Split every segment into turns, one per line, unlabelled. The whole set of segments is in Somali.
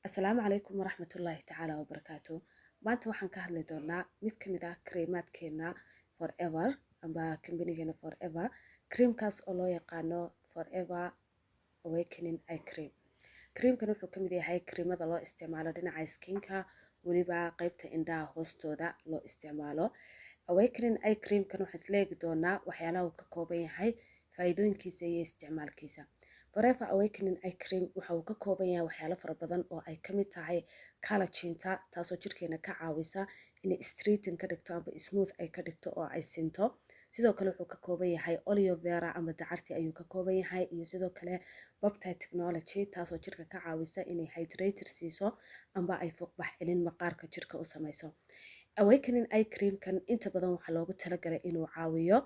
Asalaamu calaykum waraxmatullaahi tacaala wabarakaatu. Maanta waxaan ka hadli doonaa mid ka mid ah creamaadkeena Forever amba kambanigeena Forever, creamkaas oo loo yaqaano Forever Awakening Eye Cream. Creamkan wuxuu kamid yahay creamada loo isticmaalo dhinaca skinka, weliba qeybta indhaha hoostooda loo isticmaalo. Awakening Eye Creamkan waxaan isleegi doonaa waxyaalaha uu ka kooban yahay, faa'iidooyinkiisa iyo isticmaalkiisa. Forever Awakening Eye Cream waxa uu ka kooban yahay waxyaalo fara badan oo ay kamid tahay collagen-ta, taasoo jirkeena ka caawisa inay straighten ka dhigto amba smooth ay ka dhigto oo ay sinto. Sidoo kale wuxuu ka kooban yahay aloe vera ama dacarti ayuu ka kooban yahay, iyo sidoo kale peptide technology, taasoo jirka ka caawisa inay hydrated siiso amba ay fuuqbax celin maqaarka jirka u samayso. Awakening Eye Creamkan inta badan waxaa loogu talagalay inuu caawiyo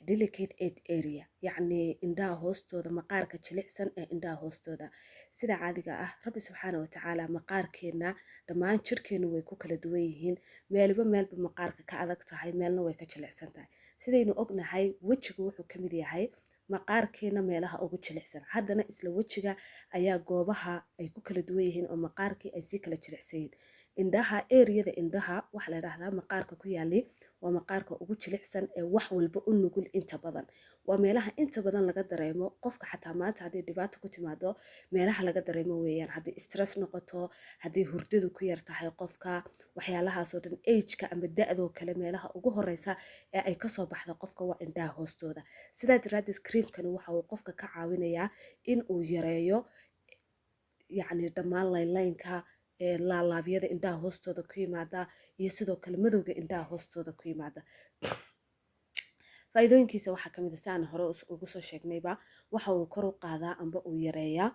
delicate eye area, yacni indhaha hoostooda, maqaarka jilicsan ee indhaha hoostooda. Sida caadiga ah, Rabbi subxaana watacaala maqaarkeena dhammaan jirkeenu way ku kala duwan yihiin, meeliba meelba maqaarka ka adag tahay, meelna way ka jilicsan tahay. Sidaynu ognahay, wejigu wuxuu kamid yahay maqaarkeena meelaha ugu jilicsan. Haddana isla wejiga ayaa goobaha ay ku kala duwan yihiin oo maqaarkii ay sii kala jilicsan yihiin. Indhaha, areada indhaha waxaa la dhahdaa maqaarka ku yaali waa maqaarka ugu jilicsan ee wax walba u nugul. Inta badan waa meelaha inta badan laga dareemo qofka, xataa maanta haddii dhibaato ku timaado meelaha laga dareemo weeyaan, haddii stress noqoto, haddii hurdadu ku yar tahay qofka, waxyaalahaasoo dhan, ageka ama da-doo kale, meelaha ugu horeysa ee ay kasoo baxdo qofka waa indhaha hoostooda. Sidaa daraaddeed creamkani waxa uu qofka ka caawinayaa in uu yareeyo, yacni, dhammaan line-lineka, laalaabyada indhaha hoostooda ku yimaada, iyo sidoo kale madowga indhaha hoostooda ku yimaada. Faa'iidooyinkiisa waxaa kamid ah, si aan hore ugu soo sheegnayba, waxa uu kor u qaadaa amba uu yareeyaa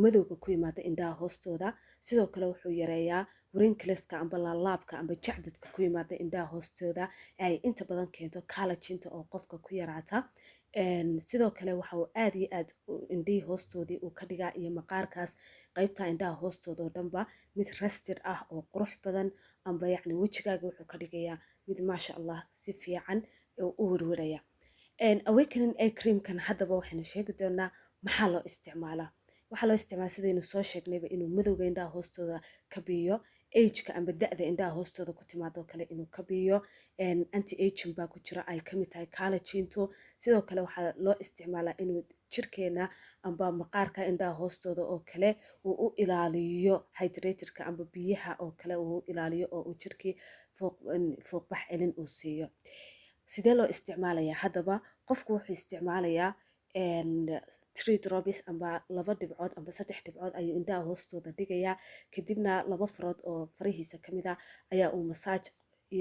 madowga ku yimaada indhaha hoostooda. Sidoo kale wuxuu yareeyaa wrinkleska amba laalaabka amba jacdadka ku yimaada indhaha hoostooda ee ay inta badan keento collagenta oo qofka ku yaraata. Sidoo kale waxa uu aad iyo aad indhihii hoostoodii uu ka dhigaa iyo maqaarkaas qaybta indhaha hoostooda oo dhanba mid rested ah oo qurux badan, amba yacni wejigaaga wuxuu ka dhigayaa mid, maasha Allah, si fiican u werweraya. Awakening Eye Creamkan haddaba waxaynu sheegi doonaa maxaa loo isticmaalaa. Waxaa loo isticmaala, sidaynu soo sheegnayba, inuu madowga indhaha hoostooda ka biyo, ageka amba da-da indhaha hoostooda ku timaadoo kale inuu ka biyo. Anti aging baa ku jira, ay kamid tahay collagentu. Sidoo kale waxaa loo isticmaalaa inuu jirkeena amba maqaarka indhaha hoostooda oo kale uu u ilaaliyo hydratedka amba biyaha oo kale uu u ilaaliyo oo uu jirkii fuuqbax celin uu siiyo. Sidee loo isticmaalayaa haddaba? Qofku wuxuu isticmaalayaa three drops amba laba dhibcood amba saddex dhibcood ayuu indhaha hoostooda dhigayaa. Kadibna laba farood oo farihiisa kamid ah ayaa uu massage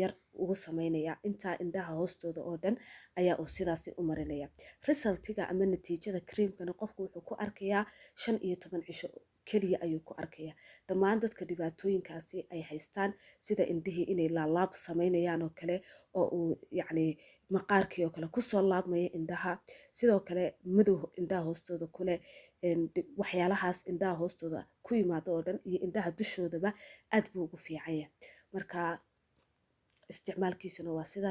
yar ugu sameynaya. Intaa indhaha hoostooda oo dhan ayaa uu sidaasi u marinaya. Resultiga ama natiijada creamkana qofku wuxuu ku arkayaa 15 cisho keliya ayuu ku arkaya. Dhammaan dadka dhibaatooyinkaasi ay haystaan, sida indhihii inay laalaab sameynayaan oo kale, oo uu yacni maqaarkii oo kale kusoo laabmaya indhaha, sidoo kale madow indhaha hoostooda kule, waxyaalahaas indhaha hoostooda ku yimaado oo dhan iyo indhaha dushoodaba aad buu ugu fiican yahay. Marka isticmaalkiisuna waa sidaas.